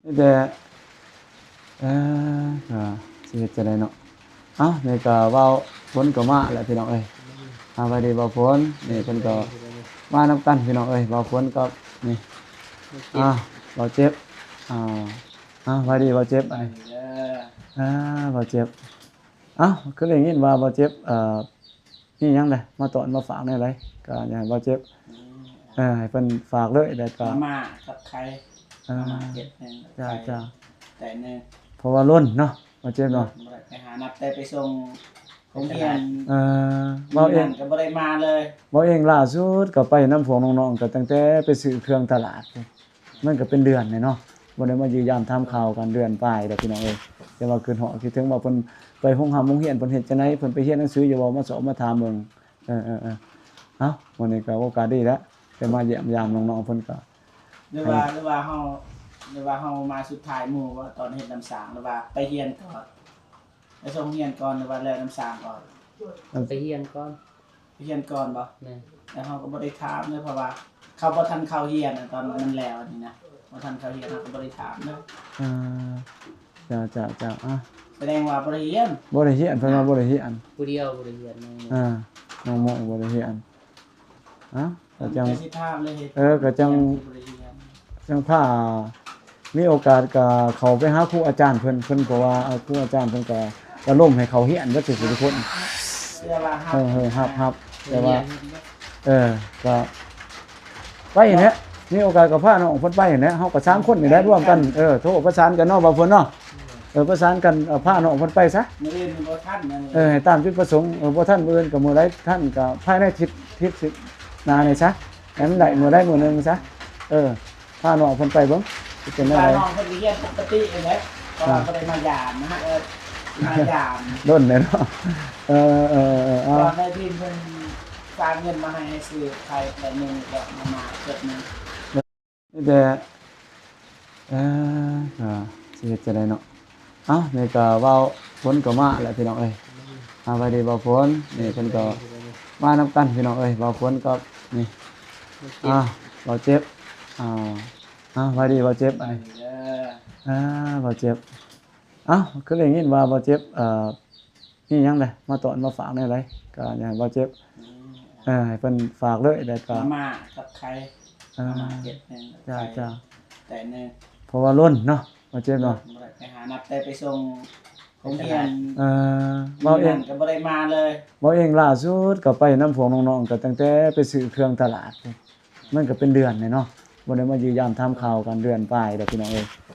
ມີແຕ່ ເອີ ກໍຊິເຮັດຈັ່ງໃດເນາະ. ເອົ້າ ນີ້ກໍບ່າວຝົນກໍມາແລ້ວພີ່ນ້ອງເອີຍ. ສະບາຍດີບ່າວຝົນ. ນີ້ເພິ່ນກໍມານຳກັນພີ່ນ້ອງເອີຍ. ບ່າວຝົນກັບນີ້ ອ່າ ບ່າວເຈັບ. ອ່າ ອ່າ ສະບາຍດີບ່າວເຈັບ. ອ່າ ບ່າວເຈັບ. ເອົ້າ ຄືໄດ້ຍິນວ່າບ່າວເຈັບ ເອີ ມີຫຍັງແດ່ ມາຕ້ອນມາຝາກແນວໃດ ກໍຢາກໃຫ້ບ່າວເຈັບ ເອີ ໃຫ້ເພິ່ນຝາກເລີຍ ແລ້ວກໍມາມ່າກັບໄຂ່ ເອີ ມາມ່າເຈັດໜຶ່ງ ເຈົ້າ ໄຂ່ ເຈົ້າ ແຕ່ໜຶ່ງ ເພາະວ່າລົ້ນເນາະ ບ່າວເຈັບເນາະ. ບໍ່ໄດ້ໄປຫາ ນັບແຕ່ໄປສົ່ງໂຮງຮຽນ ເອີ ເວົ້າເອງກໍບໍ່ໄດ້ມາເລີຍ. ເວົ້າເອງລ່າສຸດກໍໄປນຳພວກນ້ອງໆ ກໍຕັ້ງແຕ່ໄປຊື້ເຄື່ອງຕະຫຼາດ ມັນກໍເປັນເດືອນແລ້ວເນາະ ບໍ່ໄດ້ມາຢ້ຽມຢາມຖາມຂ່າວກັນ ເດືອນປາຍແລ້ວພີ່ນ້ອງເອີຍ. ແຕ່ວ່າຄິດຮອດຄິດເຖິງວ່າເພິ່ນໄປໂຮງຮ່ຳໂຮງຮຽນ ເພິ່ນເຮັດຈັ່ງໃດ ເພິ່ນໄປຮຽນໜັງສືຢູ່ບໍ່ ມາຊອກມາຖາມເບິ່ງ. ເອີໆໆ ເອົ້າ ມື້ນີ້ກໍໂອກາດດີແລ້ວ ໄດ້ມາຢ້ຽມຢາມນ້ອງໆ ເພິ່ນກໍ ຫຼືວ່າ ຫຼືວ່າເຮົາ ຫຼືວ່າເຮົາມາສຸດທ້າຍໝູ່ບໍ່ ຕອນເຮັດນ້ຳສ້າງ ຫຼືວ່າໄປຮຽນກ່ອນ ໄປສົ່ງຮຽນກ່ອນ ຫຼືວ່າແລ້ວນ້ຳສ້າງກ່ອນ? ໄປຮຽນກ່ອນ. ໄປຮຽນກ່ອນບໍ່? ແມ່ນ. ແລ້ວເຮົາກໍບໍ່ໄດ້ຖາມເດີ ເພາະວ່າເຂົາບໍ່ທັນເຂົ້າຮຽນນະ ຕອນມັນແລ້ວອັນນີ້ນະ ບໍ່ທັນເຂົ້າຮຽນ ເຮົາກໍບໍ່ໄດ້ຖາມເດີ. ອ່າ ເຈົ້າໆໆ ອ່າ ສະແດງວ່າບໍ່ໄດ້ຮຽນ ບໍ່ໄດ້ຮຽນ ເພິ່ນວ່າບໍ່ໄດ້ຮຽນ ຜູ້ດຽວບໍ່ໄດ້ຮຽນ. ນ້ອງ ອ່າ ນ້ອງໂມບໍ່ໄດ້ຮຽນ. ເອົ້າ ກໍຈັ່ງ ເອີ ກໍຈັ່ງ ຈັ່ງພາ ມີໂອກາດກໍເຂົ້າໄປຫາຄູອາຈານເພິ່ນ ເພິ່ນກໍວ່າ ເອີ ຄູອາຈານເພິ່ນກໍ ກໍລົມໃຫ້ເຂົ້າຮຽນເບິດທຸກຄົນ. ເອີ ຮັບໆ ແຕ່ວ່າ ເອີ ກໍໄປຫັ້ນແຫຼະ ມີໂອກາດກໍພານ້ອງເພິ່ນໄປຫັ້ນແຫຼະ. ເຮົາກໍສາມຄົນນີ້ແຫຼະ ລວມກັນ ເອີ ໂທປະສານກັນເນາະ ບ່າວຝົນເນາະ. ເອີ ປະສານກັນ ເອີ ພານ້ອງເພິ່ນໄປຊະ. ມື້ອື່ນບໍ່ທັນນະ ເອີ ໃຫ້ຕາມຈຸດປະສົງ. ເອີ ບໍ່ທັນ ມື້ອື່ນກໍມື້ໃດທັນ ກໍພາຍໃນທິດ ທິດໜ້ານີ້ຊະ ໃຫ້ມັນໄດ້ມື້ໃດມື້ໜຶ່ງຊະ. ເອີ ພານ້ອງເພິ່ນໄປເບິ່ງ ຊິເປັນແນວໃດ. ພານ້ອງເພິ່ນໄປຮຽນປົກກະຕິຫັ້ນແຫຼະ ເພາະວ່າບໍ່ໄດ້ມາຢາມນະ ເອີ ມາຢາມ ດົນແລ້ວເນາະ. ເອີໆໆ ຕອນໃດທີ່ເພິ່ນຝາກເງິນມາໃຫ້ ໃຫ້ຊື້ໄຂ່ແຜ່ນໜຶ່ງ ແລ້ວມາມ່າເຈັດໜຶ່ງ. ມີແຕ່ ເອີ ກໍຊິເຮັດຈັ່ງໃດເນາະ. ເອົ້າ ນີ້ກໍບ່າວຝົນກໍມາແລ້ວພີ່ນ້ອງເອີຍ. ສະບາຍດີບ່າວຝົນ. ນີ້ເພິ່ນກໍມານຳກັນພີ່ນ້ອງເອີຍ. ບ່າວຝົນກັບນີ້ ອ່າ ບ່າວເຈັບ. ອ່າ ອ່າ ສະບາຍດີບ່າວເຈັບ. ອ່າ ບ່າວເຈັບ. ເອົ້າ ຄືໄດ້ຍິນວ່າບ່າວເຈັບ ເອີ ມີຫຍັງແດ່ ມາຕ້ອນມາຝາກແນວໃດ ກໍຢາກໃຫ້ບ່າວເຈັບ ເອີ ໃຫ້ເພິ່ນຝາກເລີຍ ແລ້ວກໍມາມ່າກັບໄຂ່ ເອີ ມາມ່າເຈັດໜຶ່ງ ເຈົ້າ ໄຂ່ ເຈົ້າ ແຕ່ໜຶ່ງ ເພາະວ່າລົ້ນເນາະ ບ່າວເຈັບເນາະ. ບໍ່ໄດ້ໄປຫາ ນັບແຕ່ໄປສົ່ງໂຮງຮຽນ ເອີ ເວົ້າເອງກໍບໍ່ໄດ້ມາເລີຍ. ເວົ້າເອງລ່າສຸດກໍໄປນຳພວກນ້ອງໆ ກໍຕັ້ງແຕ່ໄປຊື້ເຄື່ອງຕະຫຼາດ ມັນກໍເປັນເດືອນແລ້ວເນາະ ບໍ່ໄດ້ມາຢ້ຽມຢາມຖາມຂ່າວກັນ ເດືອນປາຍແລ້ວພີ່ນ້ອງເອີຍ.